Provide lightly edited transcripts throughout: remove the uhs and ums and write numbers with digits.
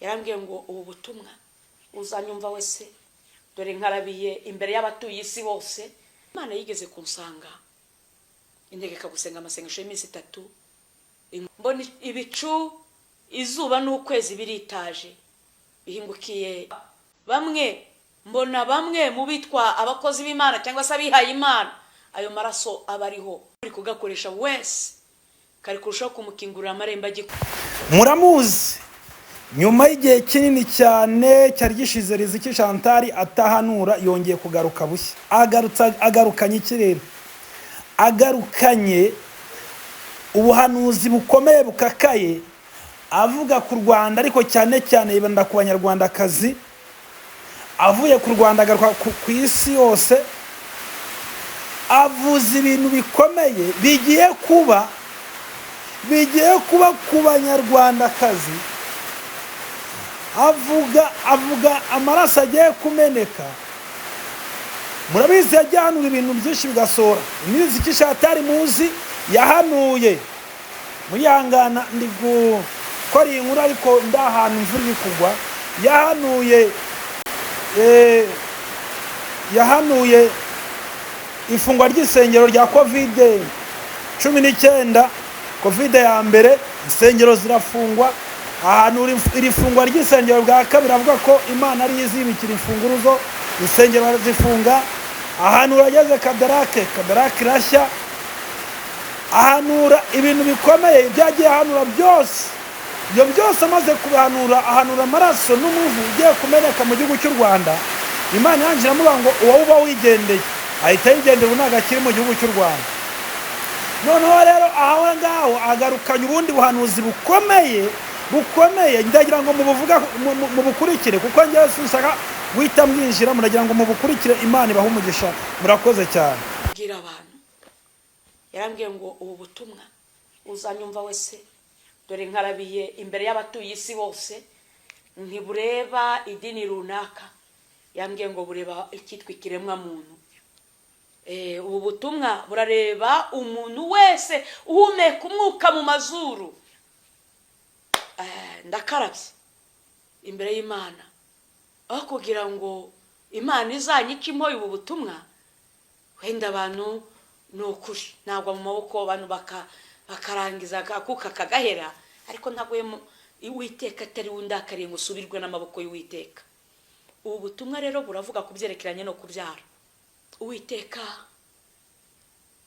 Yarambwiye ngo ubu butumwa uzanyumva wese, dore nkarabiye imbere y'abatuye isi bose. Imana yigeze kunsanga integeka gusenga amasengesho y'iminsi 3. Mbona ibicu, izuba n'ukwezi biritaje, bihingukiye bamwe. Mbona bamwe mu bitwa abakozi b'Imana cyangwa se abihaye Imana, ayo maraso aba ariho uri kugakoresha wese kari kurushaho kumukingurira amarembo agikora. Muramuzi, nyuma y'igihe kinini cyane cyari gishize Riziki Chantal atahanura, yongeye kugaruka bushya. Agarutse agarukanye iki rero? Agarukanye ubuhanuzi bukomeye bukakaye, avuga ku Rwanda, ariko cyane cyane yibanda ku Banyarwandakazi. Avuye ku Rwanda agaruka ku isi yose. Avuze ibintu bikomeye bigiye kuba ku Banyarwandakazi. Avuga amaraso agiye kumeneka. Murabizi, yagiye ahanura ibintu byinshi bigasohora. Imiziki Chantal muzi yahanuye, murihangana ndi gukora iyi nkuru ariko ndi ahantu imvura iri kugwa. Yahanuye ifungwa ry'isengero rya COVID-19, COVID ya mbere, insengero zirafungwa. Ahantu iri fungwa ry'isengero bwa kabiri, avuga ko Imana ariyo izibikira imfunguruzo, insengero barazifunga. Ahantu urageze Kadarake, Kadarake irashya. Ahanura ibintu bikomeye, ibyo yagiye ahanura byose, ibyo byose amaze kubihanura, ahanura amaraso n'umuvu ugiye kumeneka mu gihugu cy'u Rwanda. Imana yanjye iramuvuga ngo uwo uba wigendeye, ahita yigendera, ubu ntabwo akiri mu gihugu cy'u Rwanda. Noneho rero aho ngaho agarukanye ubundi buhanuzi bukomeye bukomeye. Ndagira ngo mubuvuga mubukurikire, kuko njyewe sinshaka guhita mwinjira, muragira ngo mubukurikire. Imana ibahe umugisha, murakoze cyane. Bwira abantu, yarambwiye ngo ubu butumwa uzanyumva wese, dore nkarabiye imbere y'abatuye isi bose, ntibureba idini runaka. Yambwiye ngo bureba icyitwa ikiremwa muntu. Ubu butumwa burareba umuntu wese uhumeka umwuka mu mazuru. Ndakarabye imbere y'Imana, aho kugira ngo Imana izanyice impoye ubu butumwa, wenda abantu ni ukuri nagwa mu maboko abantu bakarangiza akuka kagahera, ariko ntaguye Uwiteka atari we undakariye ngo usubirwe n'amaboko y'Uwiteka. Ubu butumwa rero buravuga ku byerekeranye no kubyara. Uwiteka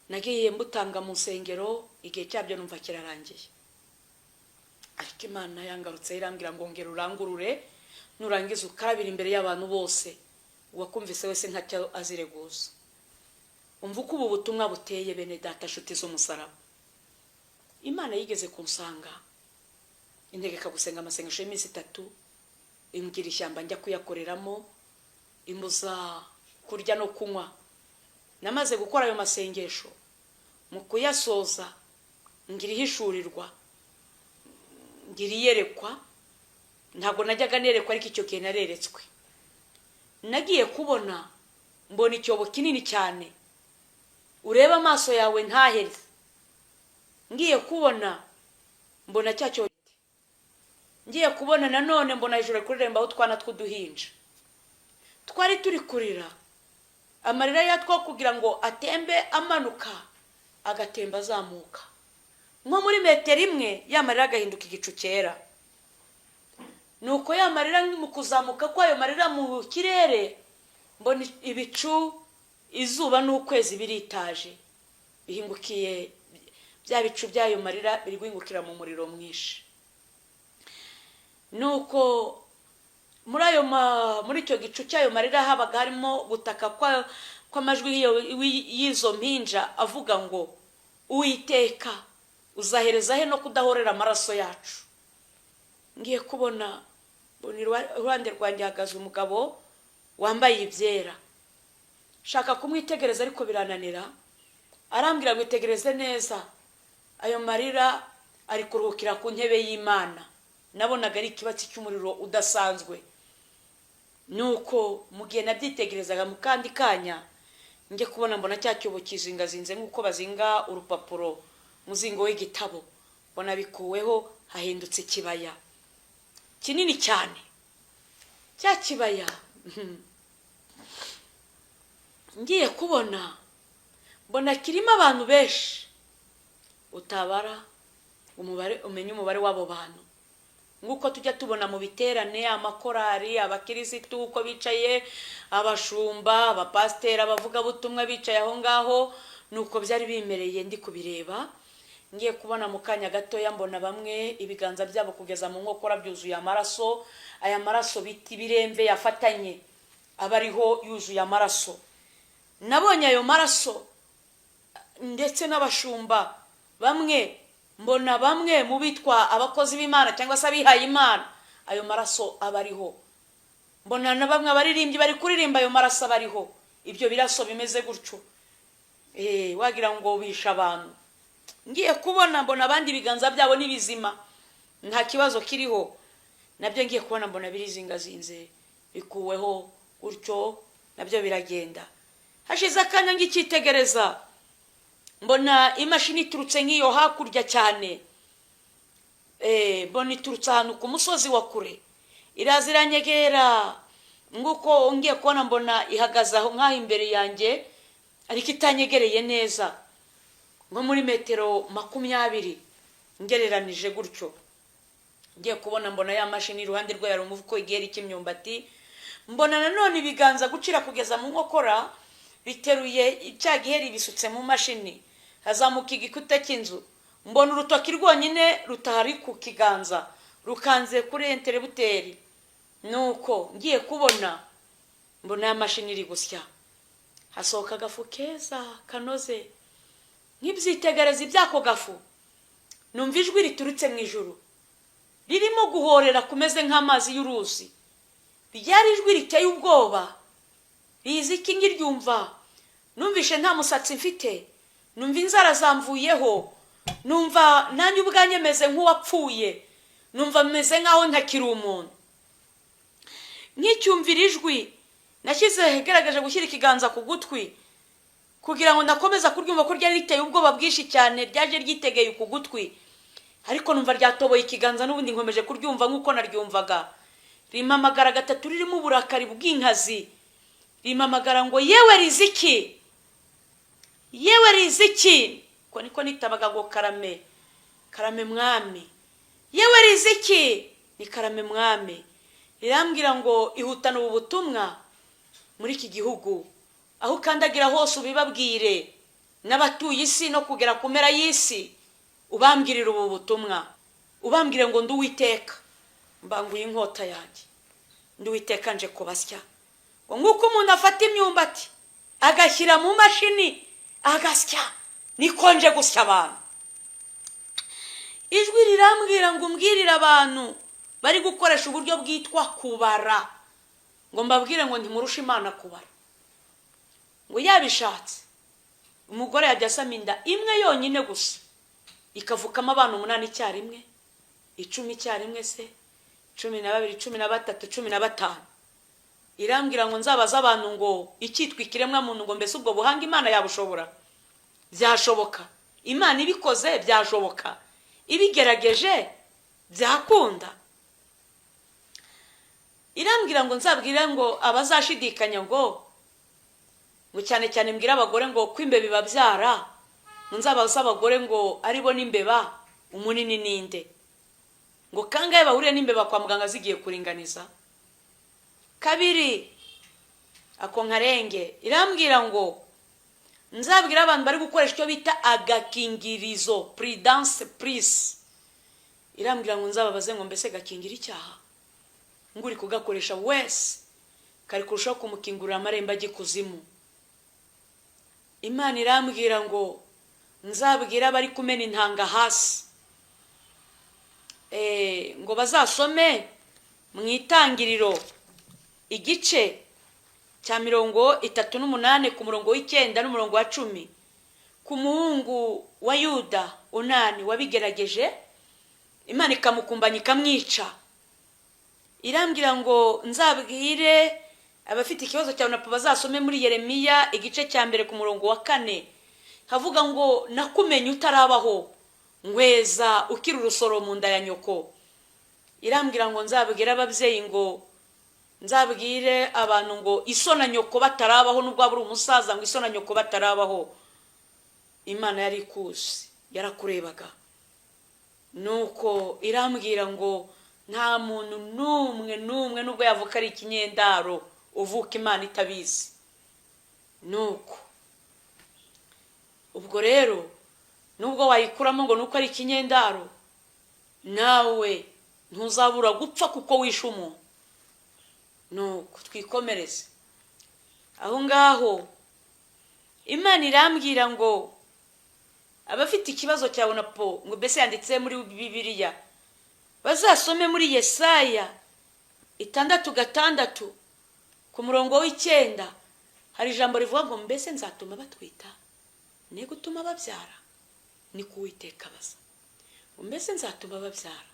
nagiye mbutanga mu nsengero, igihe cyabyo numva kirarangiye, ariko Imana yangarutse irambwira ngo ngera urangurure, nurangiza ukarabira imbere y'abantu bose, uwakumvise wese ntacyo azireguza. Umva uko ubu butumwa buteye, bene data, nshuti z'umusaraba. Imana yigeze kunsanga integeka gusenga amasengesho y'iminsi 3, imbwira ishyamba njya kuyakoreramo, imbuza kurya no kunywa. Namaze gukora ayo masengesho, mu kuyasoza ngira ihishurirwa, ngira iyerekwa. Ntabwo najyaga nerekwa, ariko icyo gihe nareretswe. Nagiye kubona mbona icyobo kinini cyane, ureba amaso yawe ntahere. Ngiye kubona mbona cya cyobo, ngiye kubona nanone mbona hejuru kurerembaho utwana tw'uduhinja twari turi kurira amarira yatwo, kugira ngo atembe amanuka agatemba azamuka nko muri metero 1, ya marira agahinduka igicu cyera. Nuko ya marira, mu kuzamuka kwayo marira mu kirere, mbona ibicu, izuba n'ukwezi biritaje, bihingukiye bya bicu by'ayo marira, biri guhingukira mu muriro mwinshi. Nuko muri icyo gicu cy'ayo marira habaga harimo gutaka kw'amajwi y'izo mpinja avuga ngo: "Uwiteka, uzahereza he no kudahorera amaraso yacu?" Ngiye kubona mbona iruhande rwanjye hahagaze umugabo wambaye ibyera. Shaka kumwitegereza ariko birananira. Arambwira ngo itegereze neza, ayo marira ari kuruhukira ku ntebe y'Imana. Nabonaga ari ikibatsi cy'umuriro udasanzwe. Nuko mu gihe nabyitegerezaga, mu kandi kanya njye kubona mbona cya cyobo kizingazinze nk'uko bazinga urupapuro, muzingo w'igitabo. Mbona bikuweho, hahindutse ikibaya. Kinini cyane cya kibaya. Ngiye kubona mbona kirimo abantu benshi utabara umubare, umenye umubare w'abo bantu, nk'uko tujya tubona mu biterane, amakorari, abakirisitu uko bicaye, abashumba, abapasiteri, abavugabutumwa bicaye aho ngaho, nuko byari bimereye ndi kubireba. Ngiye kubona mu kanya gatoya mbona bamwe ibiganza byabo kugeza mu nkokora byuzuye amaraso. Aya maraso bita ibiremve yafatanye, aba ariho yuzuye amaraso. Nabonye ayo maraso ndetse n'abashumba bamwe, mbona bamwe mu bitwa abakozi b'Imana cyangwa se abihaye Imana, ayo maraso aba ariho. Mbona na bamwe abaririmbyi bari kuririmba, ayo maraso aba ariho. Ibyo biraso bimeze gutyo, wagira ngo bishe abantu. Ngiye kubona mbona abandi ibiganza byabo ni bizima, nta kibazo kiriho nabyo. Ngiye kubona mbona birizingazinze, bikuweho gutyo, nabyo biragenda. Hashize akanya ngikitegereza, mbona imashini iturutse nk'iyo hakurya cyane. Mbona iturutse ahantu ku musozi wa kure, iraza iranyegera. Nguko ngiye kubona mbona ihagaze aho nk'aho imbere yanjye, ariko itanyegereye neza, nko muri metero 20 ngereranije gutyo. Ngiye kubona mbona ya mashini, iruhande rwayo hari umufuko igiheri cy'imyumbati. Mbona nanone ibiganza gucira kugeza mu nkokora biteruye cya giheri, bisutse mu mashini, hazamuka igikuta cy'inzu. Mbona urutoki rwonyine rutahari ku kiganza rukanze kuri interrupteur. Nuko ngiye kubona mbona ya mashini iri gusya, hasohoka agafu keza kanoze. Nkibyitegereza iby'ako gafu, numva ijwi riturutse mu ijuru ririmo guhorera kumeze nk'amazi y'uruzi. Ryari ijwi riteye ubwoba. Rizi iki? Ngiryumva numvishe nta musatsi mfite, numva inzara zamvuyeho, numva nanjye ubwanjye meze nk'uwapfuye, numva meze nk'aho ntakiri umuntu. Nkicyumvira ijwi, nashyize garagaje gushyira ikiganza ku gutwi kugira ngo ndakomeza kuryumva, ko ryari riteye ubwoba bwinshi cyane. Ryaje ryitegeye ku gutwi, ariko numva ryatoboye ikiganza, n'ubundi nkomeje kuryumva nk'uko naryumvaga. Rimpamagara gatatu ririmo uburakari bw'inkazi, rimpamagara ngo: "Yewe Riziki, yewe Riziki!" Ko niko nitabaga ngo: "Karame, karame mwami." "Yewe Riziki!" Ni "Karame mwami." Rirambwira ngo: "Ihutane ubu butumwa muri iki gihugu, aho ukandagira hose ubibabwire, n'abatuye isi no kugera ku mpera y'isi ubambwirire ubu butumwa, ubambwire ngo ndi Uwiteka, mbanguye inkota yanjye, ndi Uwiteka, nje kubasya, ngo nk'uko umuntu afata imyumbati agashyira mu mashini agasya, niko nje gusya abantu." Ijwi rirambwira ngo umbwirire abantu bari gukoresha uburyo bwitwa kubara, ngo mbabwire ngo ntimurushe Imana kubara, ngo yabishatse umugore yajya asama inda imwe yonyine gusa ikavukamo abana 8 icyarimwe, 10 icyarimwe se, 12, 13, 15. Irambwira ngo nzabaze abantu ngo icyitwa ikiremwa muntu, ngo mbese ubwo buhanga Imana yabushobora? Byashoboka Imana ibikoze, byashoboka ibigerageje, byakunda. Irambwira ngo nzabwire ngo abazashidikanya, ngo cyane cyane mbwire abagore ngo ko imbeba ibabyara, ngo nzabaze abagore ngo aribo n'imbeba umunini ninde, ngo kangahe bahuriye n'imbeba kwa muganga zigiye kuringaniza? Kabiri ako nkarenge. Irambwira ngo nzabwire abantu bari gukoresha icyo bita agakingirizo, Prudence Plus. Irambwira ngo nzababaze ngo mbese gakingira icyaha? Ngo uri kugakoresha wese kari kurushaho kumukingurira amarembo ajya ikuzimu. Imana irambwira ngo nzabwire abari kumena intanga hasi, ngo bazasome mu Itangiriro igice cya 38 ku murongo wa 9 n'umurongo wa 10, ku muhungu wa Yuda Onani wabigerageje, Imana ikamukumbanya ikamwica. Irambwira ngo nzabwire abafite ikibazo cya onapo bazasome muri Yeremiya igice cya 1 ku murongo wa 4, havuga ngo: "Nakumenye utarabaho, ngweza ukiri urusoro mu nda ya nyoko." Irambwira ngo nzabwire ababyeyi, ngo nzabwire abantu ngo iso na nyoko batarabaho, nubwo waba uri umusaza, ngo iso na nyoko batarabaho, Imana yari ikuzi, yarakurebaga. Nuko irambwira ngo nta muntu n'umwe n'umwe, nubwo yavuka ari ikinyendaro, uvuka Imana itabizi. Nuko ubwo rero nubwo wayikuramo ngo nuko ari ikinyendaro, nawe ntuzabura gupfa kuko wishe umuntu. Nuko twikomereze aho ngaho. Imana irambwira ngo abafite ikibazo cya onapo, ngo mbese yanditse muri Bibiliya, bazasome muri Yesaya 6:6 ku murongo wa 9, hari ijambo rivuga ngo: "Mbese nzatuma batwita ne gutuma babyara? Ni ko Uwiteka abaza." Ngo: "Mbese nzatuma babyara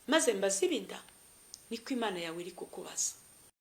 maze mbazibe inda? Niko Imana yawe iri kukubaza."